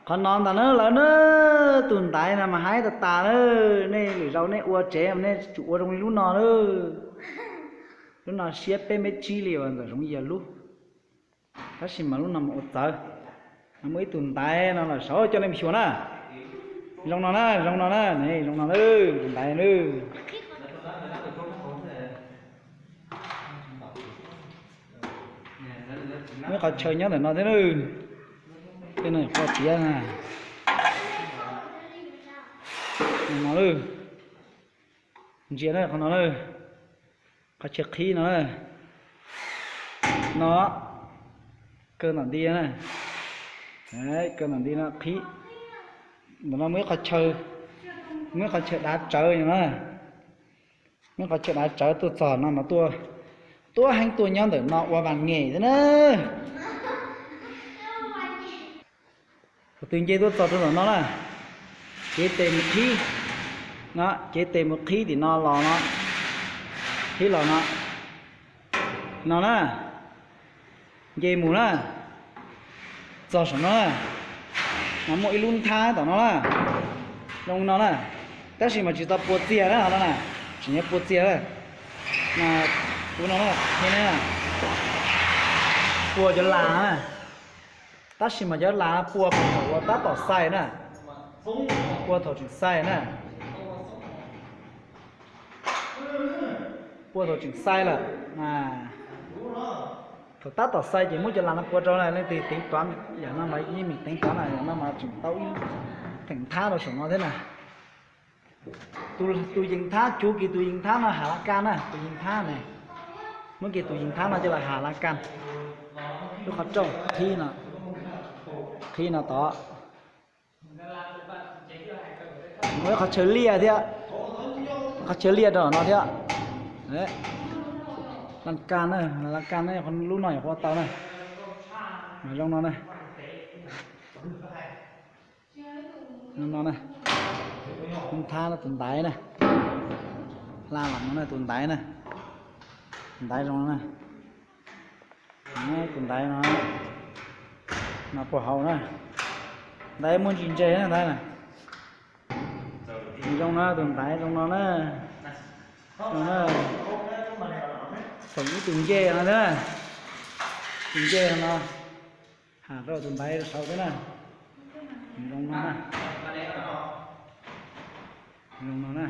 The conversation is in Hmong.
Qhov no ntag na lawv na, tus ntaiv no mas haib tas tas na, nej lwm zaus nej ua tsev mas nej tsum ua zoo li lub no na. Lub no siab peb mev tsib li uas ntxawm zoov yias lub, tab sis mas lub no mas ua txawv. No muaj ib tug ntaiv no los saud coj nej mus xyuas na. Zoo no na, zoo no na, zoo no na, tus ntaiv na. Muaj ib qhov chaw nyob ntawm no thiab na. Tej no yog qhov tiav na. No na, ntsia na qhov no na, qhov chaw qhib no na. No, kaw ntom nti na, kaw ntom nti no qhib. Ntawm no muaj ib qhov chaw, muaj ib qhov chaw dav tsawv no na. Muaj ib qhov chaw dav tsawv tuaj txog no mas tuaj, tuaj heev tuaj nyob ntawm no ua vas nyem thiab na. Thaum twg nce tuaj txog rau ntawm no na, cev tes mus qhib, no cev tes mus qhib tim no los no, qhib los no, no na, nce mus na, txog saum no na, mas muaj ib lub nthab tom no na, zoo no na, tab sis mas tsis tau pua txiag na, no na, tseem yuav pua txiag na, mas ub no na, pua cov las na, tab sis mas cov las pua thaum uas tab tom xais na, pua thaum tseem xais na, pua thaum tseem xais lawm. Thaum tab tom xais ces muab cov las no pua rau na, leej twg teev tuav yam no mas yeej meem teev tuav na, yam no mas tseem tau ib theem nthab rau saum no thiab na. Tus yees nthab, cuv kiag tus yees nthab no has las kas na, tus yees nthab ne, muab kiag tus yees nthab no coj los has las kas. Lub qhov rooj qhib no, qhib no tod. Muaj ib qhov chaw liaj thiab, qhov chaw liaj rau no thiab. Las kas na, las kas na, lub no yog qhov tau na. Zoo no na. Zoo no na. Nthab no tus ntaiv na. Hla los no na tus ntaiv na. Tus ntaiv zoo no na. Tus ntaiv no, no puag hauv na. Ntaiv muaj ntsis ntse na ntaiv na. Zoo no tus ntaiv zoo no na. Zoo na. Tseem ib tus ncej no thiab na. Tus ncej no, has rau tus ntaiv rau saud thiab na. Zoo no na. Zoo no na.